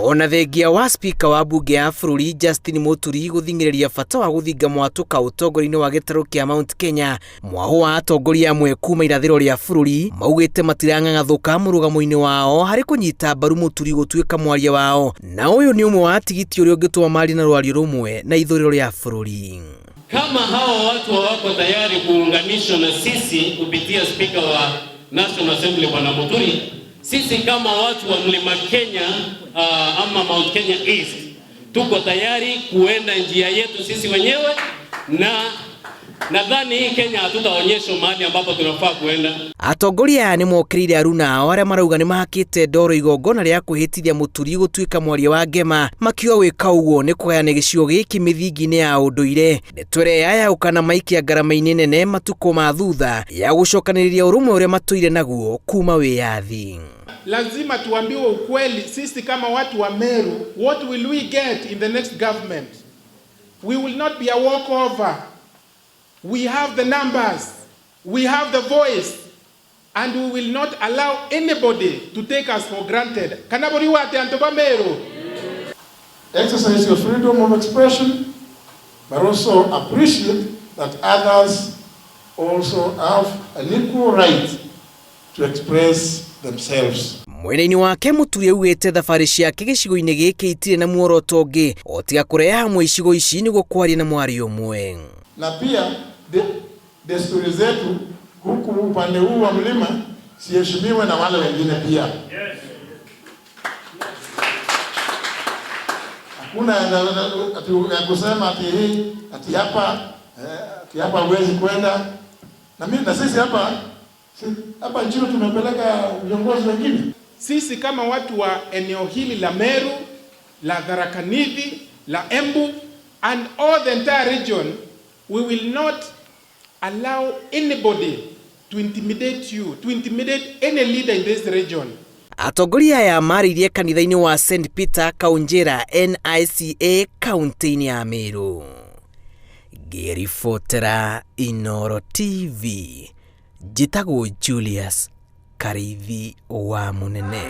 Ona thengia wa spika wa bunge ya bũrũri Justin Muturi gũthing'ĩrĩria bata wa gũthinga mwatũka ũtongoria-inĩ wa gĩtarũ kĩa Mount Kenya, mwaho wa atongoria amwe kuma irathĩro rĩa bũrũri maugĩte matirang'ang'athũka mũrũgamo-inĩ wao harĩ kũnyita mbaru Muturi gũtuĩka mwaria wao, na ũyũ nĩ ũmwe wa tigiti ũrĩa ũngĩtũma marie na rwario rũmwe na ithũrĩro rĩa bũrũri. Kama hawa watu hawako tayari kuunganishwa na sisi kupitia spika wa National Assembly Bwana Muturi, sisi kama watu wa Mlima Kenya ama Mount Kenya East tuko tayari kuenda njia yetu sisi wenyewe, na nadhani hii Kenya hatutaonyeshwa mahali ambapo tunafaa kuenda. Atongoria aya nĩ mokĩrĩire aruna ao arĩa marauga nĩ mahakĩte ndoro igongona rĩa kwĩhĩtithia Muturi gũtuĩka mwaria wa Ngema, makiuga gwĩka ũguo nĩ kũgayana gĩcigo gĩkĩ mĩthingi-inĩ ya ũndũire. Ndeto ĩrĩa yayaũkana maikia ngarama-inĩ nene matukũ ma thutha ya gũcokanĩrĩria ũrũmwe ũrĩa matũire naguo kuma wĩyathi. Lazima tuambiwe ukweli, sisi kama watu wa Meru, what will we get in the next government? We will not be a walkover. We have the numbers, we have the voice, and we will not allow anybody to take us for granted. Kanaboriwate antoba Meru. Exercise your freedom of expression, but also appreciate that others also have an equal right to express themselves. Mwena-inĩ wake Muturi augĩte thabarĩ ciake gĩcigo-inĩ gĩkĩ itirĩ na muoroto ũngĩ o tiga kũrehe hamwe icigo ici nĩguo kwaria na mwario ũmwe. Na pia desturi zetu huku upande huu wa mlima siheshimiwe na wale wengine pia. Yes. Hakuna ya kusema ati hii ati hapa ati hapa huwezi kwenda. Na mimi na sisi hapa hapa nchini tumepeleka viongozi wengine. Sisi kama watu wa eneo hili la Meru, la Tharaka Nithi, la Embu and all the entire region, we will not allow anybody to intimidate you, to intimidate any leader in this region. Atongoria aya marĩirie kanitha-inĩ wa St Peter Kaunjira NICA kaunti-inĩ ya Meru. Ngĩribotera Inooro TV, njĩtagwo Julius Kariithi wa Munene.